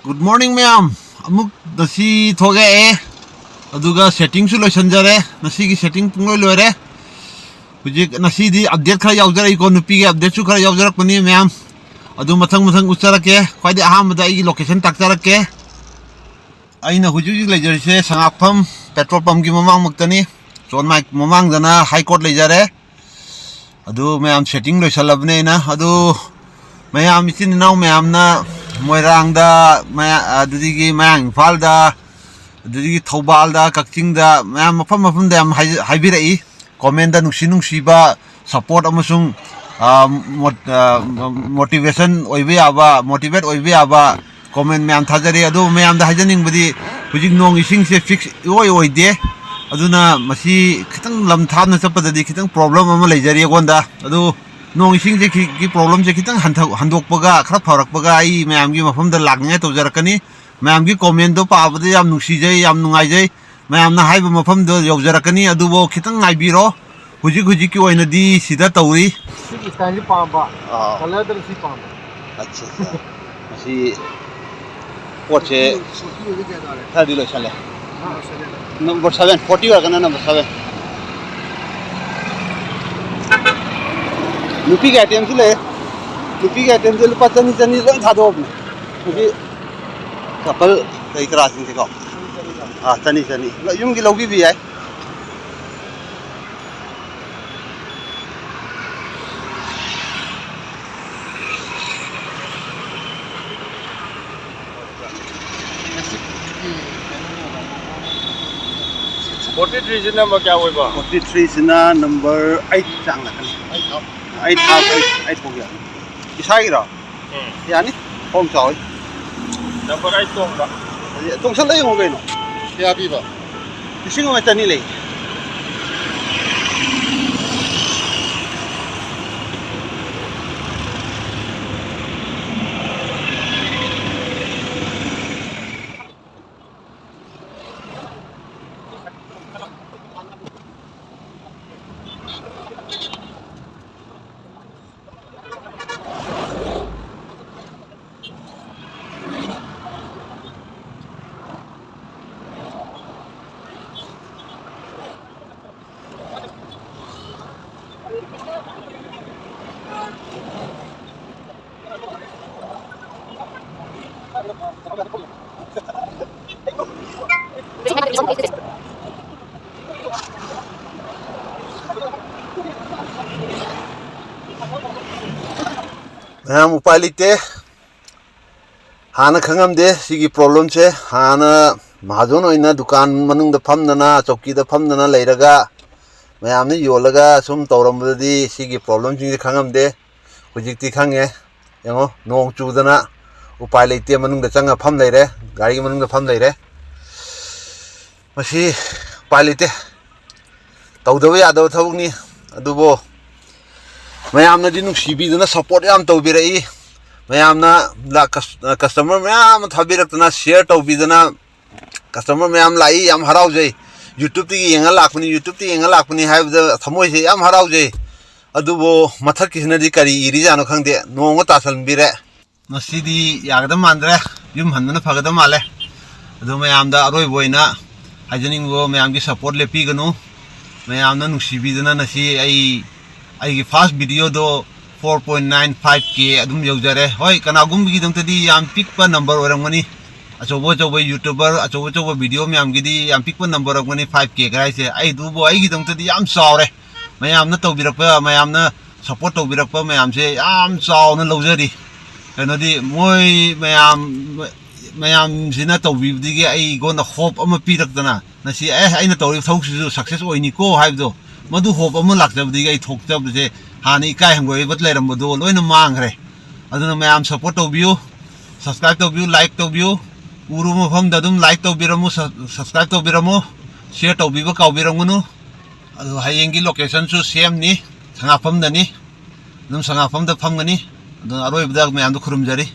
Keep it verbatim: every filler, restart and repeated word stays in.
Good morning, ꯃꯌꯥꯝ꯫ ꯑꯃꯨꯛ ꯉꯁꯤ ꯊꯣꯛꯂꯛꯑꯦ, ꯑꯗꯨꯒ settingꯁꯨ ꯂꯣꯏꯁꯤꯟꯖꯔꯦ꯫ ꯉꯁꯤꯒꯤ setting ꯄꯨꯡꯂꯣꯏ ꯂꯣꯏꯔꯦ꯫ ꯍꯧꯖꯤꯛ ꯉꯁꯤꯗꯤ update ꯈꯔ ꯌꯥꯎꯖꯔꯛꯏꯀꯣ, ꯅꯨꯄꯤꯒꯤ updateꯁꯨ ꯈꯔ ꯌꯥꯎꯖꯔꯛꯄꯅꯤ, ꯃꯌꯥꯝ꯫ ꯑꯗꯨ ꯃꯊꯪ ꯃꯊꯪ ꯎꯠꯆꯔꯛꯀꯦ꯫ ꯈ꯭ꯋꯥꯏꯗꯒꯤ ꯑꯍꯥꯟꯕꯗ ꯑꯩꯒꯤ location ꯇꯥꯛꯆꯔꯛꯀꯦ꯫ ꯑꯩꯅ ꯍꯧꯖꯤꯛ ꯍꯧꯖꯤꯛ ꯂꯩꯖꯔꯤꯁꯦ ꯁꯉꯥꯛꯐꯝ petrol pumpꯀꯤ ꯃꯃꯥꯡꯃꯛꯇꯅꯤ꯫ ꯆꯣꯟꯃꯥꯏ ꯃꯃꯥꯡꯗꯅ High Court ꯂꯩꯖꯔꯦ꯫ ꯑꯗꯨ ꯃꯌꯥꯝ setting ꯂꯣꯏꯁꯜꯂꯕꯅꯦ ꯑꯩꯅ꯫ ꯑꯗꯨ ꯃꯌꯥꯝ, ꯏꯆꯤꯟ ꯏꯅꯥꯎ ꯃꯌꯥꯝꯅ ꯃꯣꯏꯔꯥꯡꯗ, ꯃꯌꯥ-, ꯑꯗꯨꯗꯒꯤ ꯃꯌꯥꯡ ꯏꯝꯐꯥꯜꯗ, ꯑꯗꯨꯗꯒꯤ ꯊꯧꯕꯥꯜꯗ, ꯀꯛꯆꯤꯡꯗ, ꯃꯌꯥꯝ ꯃꯐꯝ ꯃꯐꯝꯗ ꯌꯥꯝ ꯍꯥꯏ-, ꯍꯥꯏꯕꯤꯔꯛꯏ꯫ Commentꯇ ꯅꯨꯡꯁꯤ ꯅꯨꯡꯁꯤꯕ support ꯑꯃꯁꯨꯡ, ꯑ, ꯃꯣꯠ-, ꯑ, motivation ꯑꯣꯏꯕ ꯌꯥꯕ, motivate ꯑꯣꯏꯕ ꯌꯥꯕ comment ꯃꯌꯥꯝ ꯊꯥꯖꯔꯤ꯫ ꯑꯗꯨ ꯃꯌꯥꯝꯗ ꯍꯥꯏꯖꯅꯤꯡꯕꯗꯤ, ꯍꯧꯖꯤꯛ ꯅꯣꯡ ꯏꯁꯤꯡꯁꯦ fix ꯏꯑꯣꯏ ꯑꯣꯏꯗꯦ꯫ ꯑꯗꯨꯅ ꯃꯁꯤ ꯈꯤꯇꯪ ꯂꯝ ꯊꯥꯞꯅ ꯆꯠꯄꯗꯗꯤ ꯈꯤꯇꯪ problem ꯑꯃ ꯂꯩꯖꯔꯤ ꯑꯩꯉꯣꯟꯗ꯫ ꯑꯗꯨ ꯅꯣꯡ ꯏꯁꯤꯡꯁꯦ ꯈꯤ-, ꯒꯤ problemꯁꯦ ꯈꯤꯇꯪ ꯍꯟꯊ-, ꯍꯟꯗꯣꯛꯄꯒ, ꯈꯔ ꯐꯔꯛꯄꯒ ꯑꯩ ꯃꯌꯥꯝꯒꯤ ꯃꯐꯝꯗ ꯂꯥꯛꯅꯤꯡꯉꯥꯏ ꯇꯧꯖꯔꯛꯀꯅꯤ꯫ ꯃꯌꯥꯝꯒꯤ commentꯗꯣ ꯄꯥꯕꯗ ꯌꯥꯝ ꯅꯨꯡꯁꯤꯖꯩ, ꯌꯥꯝ ꯅꯨꯡꯉꯥꯏꯖꯩ꯫ ꯃꯌꯥꯝꯅ ꯍꯥꯏꯕ ꯃꯐꯝꯗꯣ ꯌꯧꯖꯔꯛꯀꯅꯤ, ꯑꯗꯨꯕꯨ ꯈꯤꯇꯪ ꯉꯥꯏꯕꯤꯔꯣ꯫ ꯍꯧꯖꯤꯛ ꯍꯧꯖꯤꯛꯀꯤ ꯑꯣꯏꯅꯗꯤ ꯁꯤꯗ ꯇꯧꯔꯤ꯫ ꯁꯤꯒꯤ styleꯁꯤ ꯄꯥꯝꯕ, ꯑꯥ꯫ Colourꯗꯅ ꯁꯤ ꯄꯥꯝꯕ꯫ ꯑꯠꯆꯥ, ꯑꯠꯆꯥ꯫ ꯃꯁꯤ ꯄꯣꯠꯁꯦ ꯁꯣꯇꯤ ꯑꯣꯏꯕ ꯀꯌꯥ ꯇꯥꯔꯦ? ꯈꯔꯗꯤ ꯂꯣꯏꯁꯜꯂꯦ꯫ ꯑꯥ, ꯂꯣꯏꯁꯜꯂꯦ꯫ Number seven, forty ꯑꯣꯏꯔꯒꯅ number seven꯫ ꯅꯨꯄꯤꯒꯤ itemꯁꯨ ꯂꯩ꯫ ꯅꯨꯄꯤꯒꯤ itemꯁꯦ ꯂꯨꯄꯥ ꯆꯅꯤ, ꯆꯅꯤ ꯂꯣꯏ ꯊꯥꯗꯣꯛꯑꯕꯅꯦ꯫ ꯍꯧꯖꯤꯛ couple ꯀꯔꯤ ꯀꯔꯥꯁꯤꯡꯁꯦꯀꯣ꯫ ꯑꯥ, ꯆꯅꯤ, ꯆꯅꯤ꯫ ꯌꯨꯝꯒꯤ ꯂꯧꯕꯤꯕ ꯌꯥꯏ꯫ Forty threeꯁꯤ number ꯀꯌꯥ ꯑꯣꯏꯕ? Forty threeꯁꯤꯅ number eight ꯆꯥꯡ ꯂꯥꯛꯀꯅꯤ꯫ Eight half, eight, eight ꯐꯥꯎꯒꯤ꯫ ꯏꯁꯥꯒꯤꯔꯣ? ꯎꯝ꯫ ꯌꯥꯅꯤ꯫ ꯈꯣꯡ ꯆꯥꯎꯏ꯫ Number eight ꯇꯣꯡꯕ꯫ ꯇꯣꯡꯁꯜꯂ ꯌꯦꯡꯉꯨ ꯀꯩꯅꯣ꯫ ꯀꯌꯥ ꯄꯤꯕ? ꯂꯤꯁꯤꯡ ꯑꯃ ꯆꯅꯤ ꯂꯩ꯫ ꯃꯌꯥꯝ, ꯎꯄꯥꯏ ꯂꯩꯇꯦ꯫ ꯍꯥꯟꯅ ꯈꯪꯉꯝꯗꯦ ꯁꯤꯒꯤ problemꯁꯦ꯫ ꯍꯥꯟꯅ ꯃꯍꯥꯖꯣꯟ ꯑꯣꯏꯅ ꯗꯨꯀꯥꯟ ꯃꯅꯨꯡꯗ ꯐꯝꯗꯅ, ꯆꯧꯀꯤꯗ ꯐꯝꯗꯅ ꯂꯩꯔꯒ ꯃꯌꯥꯝꯅ ꯌꯣꯜꯂꯒ ꯁꯨꯝ ꯇꯧꯔꯝꯕꯗꯗꯤ ꯁꯤꯒꯤ problemꯁꯤꯡꯁꯦ ꯈꯪꯉꯝꯗꯦ꯫ ꯍꯧꯖꯤꯛꯇꯤ ꯈꯪꯉꯦ꯫ ꯌꯦꯡꯉꯣ, ꯅꯣꯡ ꯆꯨꯗꯅ ꯎꯄꯥꯏ ꯂꯩꯇꯦ, ꯃꯅꯨꯡꯗ ꯆꯪꯉ ꯐꯝ ꯂꯩꯔꯦ, ꯒꯥꯔꯤꯒꯤ ꯃꯅꯨꯡꯗ ꯐꯝ ꯂꯩꯔꯦ꯫ ꯃꯁꯤ ꯎꯄꯥꯏ ꯂꯩꯇꯦ, ꯇꯧꯗꯕ ꯌꯥꯗꯕ ꯊꯕꯛꯅꯤ꯫ ꯑꯗꯨꯕꯨ ꯃꯌꯥꯝꯅꯗꯤ ꯅꯨꯡꯁꯤꯕꯤꯗꯅ support ꯌꯥꯝ ꯇꯧꯕꯤꯔꯛꯏ꯫ ꯃꯌꯥꯝꯅ ꯂꯥꯛ-, cus-, customer ꯃꯌꯥꯝ ꯑꯃ ꯊꯥꯕꯤꯔꯛꯇꯅ, share ꯇꯧꯕꯤꯗꯅ, customer ꯃꯌꯥꯝ ꯂꯥꯛꯏ, ꯌꯥꯝ ꯍꯔꯥꯎꯖꯩ꯫ YouTubeꯇꯒꯤ ꯌꯦꯡꯉ ꯂꯥꯛꯄꯅꯤ, YouTubeꯇꯒꯤ ꯌꯦꯡꯉ ꯂꯥꯛꯄꯅꯤ ꯍꯥꯏꯕꯗ ꯊꯃꯣꯏꯁꯦ ꯌꯥꯝ ꯍꯔꯥꯎꯖꯩ꯫ ꯑꯗꯨꯕꯨ ꯃꯊꯛꯀꯤꯁꯤꯅꯗꯤ ꯀꯔꯤ ꯏꯔꯤꯖꯥꯠꯅꯣ ꯈꯪꯗꯦ, ꯅꯣꯡꯒ ꯇꯥꯁꯟꯕꯤꯔꯦ꯫ ꯉꯁꯤꯗꯤ ꯌꯥꯒꯗꯕ ꯃꯥꯟꯗ꯭ꯔꯦ, ꯌꯨꯝ ꯍꯟꯕꯅ ꯐꯒꯗꯕ ꯃꯥꯜꯂꯦ꯫ ꯑꯗꯣ ꯃꯌꯥꯝꯗ ꯑꯔꯣꯏꯕ ꯑꯣꯏꯅ ꯍꯥꯏꯖꯅꯤꯡꯕ, ꯃꯌꯥꯝꯒꯤ support ꯂꯦꯞꯄꯤꯒꯅꯨ, ꯃꯌꯥꯝꯅ ꯅꯨꯡꯁꯤꯕꯤꯗꯅ ꯉꯁꯤ ꯑꯩ, ꯑꯩꯒꯤ first videoꯗꯣ four point nine five K ꯑꯗꯨꯝ ꯌꯧꯖꯔꯦ꯫ ꯍꯣꯏ, ꯀꯅꯥꯒꯨꯝꯕꯒꯤꯗꯃꯛꯇꯗꯤ ꯌꯥꯝ ꯄꯤꯛꯄ number ꯑꯣꯏꯔꯝꯒꯅꯤ, ꯑꯆꯧꯕ ꯑꯆꯧꯕ YouTuber, ꯑꯆꯧ ꯑꯆꯧꯕ video ꯃꯌꯥꯝꯒꯤꯗꯤ ꯌꯥꯝ ꯄꯤꯛꯄ number ꯑꯣꯏꯔꯝꯒꯅꯤ, five K ꯀ ꯍꯥꯏꯁꯦ꯫ ꯑꯩꯗꯨꯕꯨ ꯑꯩꯒꯤꯗꯃꯛꯇꯗꯤ ꯌꯥꯝ ꯆꯥꯎꯔꯦ꯫ ꯃꯌꯥꯝꯅ ꯇꯧꯕꯤꯔꯛꯄ, ꯃꯌꯥꯝꯅ support ꯇꯧꯕꯤꯔꯛꯄ ꯃꯌꯥꯝꯁꯦ ꯌꯥꯝ ꯆꯥꯎꯅ ꯂꯧꯖꯔꯤ꯫ ꯀꯩꯅꯣꯗꯤ ꯃꯣꯏ ꯃꯌꯥꯝ, ꯃꯌꯥꯝꯁꯤꯅ ꯇꯧꯕꯤꯕꯗꯒꯤ ꯑꯩꯉꯣꯟꯗ hope ꯑꯃ ꯄꯤꯔꯛꯇꯅ, ꯉꯁꯤ, "ꯑꯦ, ꯑꯩꯅ ꯇꯧꯔꯤꯕ ꯊꯕꯛꯁꯤꯁꯨ success ꯑꯣꯏꯅꯤꯀꯣ" ꯍꯥꯏꯕꯗꯣ, ꯃꯗꯨ hope ꯑꯃ ꯂꯥꯛꯆꯕꯗꯒꯤ ꯑꯩ ꯊꯣꯛꯆꯕꯁꯦ ꯍꯥꯟꯅ ꯏꯀꯥꯏ ꯍꯪꯒꯣꯏꯕ ꯂꯩꯔꯝꯕꯗꯣ ꯂꯣꯏꯅ ꯃꯥꯡꯈ꯭ꯔꯦ꯫ ꯑꯗꯨꯅ ꯃꯌꯥꯝ support ꯇꯧꯕꯤꯌꯨ, subscribe ꯇꯧꯕꯤꯌꯨ, like ꯇꯧꯕꯤꯌꯨ, ꯎꯔꯨꯕ ꯃꯐꯝꯗ ꯑꯗꯨꯝ like ꯇꯧꯕꯤꯔꯝꯃꯨ, sub-, subscribe ꯇꯧꯕꯤꯔꯝꯃꯨ, share ꯇꯧꯕꯤꯕ ꯀꯥꯎꯕꯤꯔꯝꯒꯅꯨ꯫ ꯑꯗꯨ ꯍꯌꯦꯡꯒꯤ locationꯁꯨ sameꯅꯤ, ꯁꯉꯥꯛꯐꯝꯗꯅꯤ, ꯑꯗꯨꯝ ꯁꯉꯥꯛꯐꯝꯗ ꯐꯝꯒꯅꯤ꯫ ꯑꯗꯨꯅ ꯑꯔꯣꯏꯕꯗ ꯃꯌꯥꯝꯗ ꯈꯨꯔꯨꯝꯖꯔꯤ꯫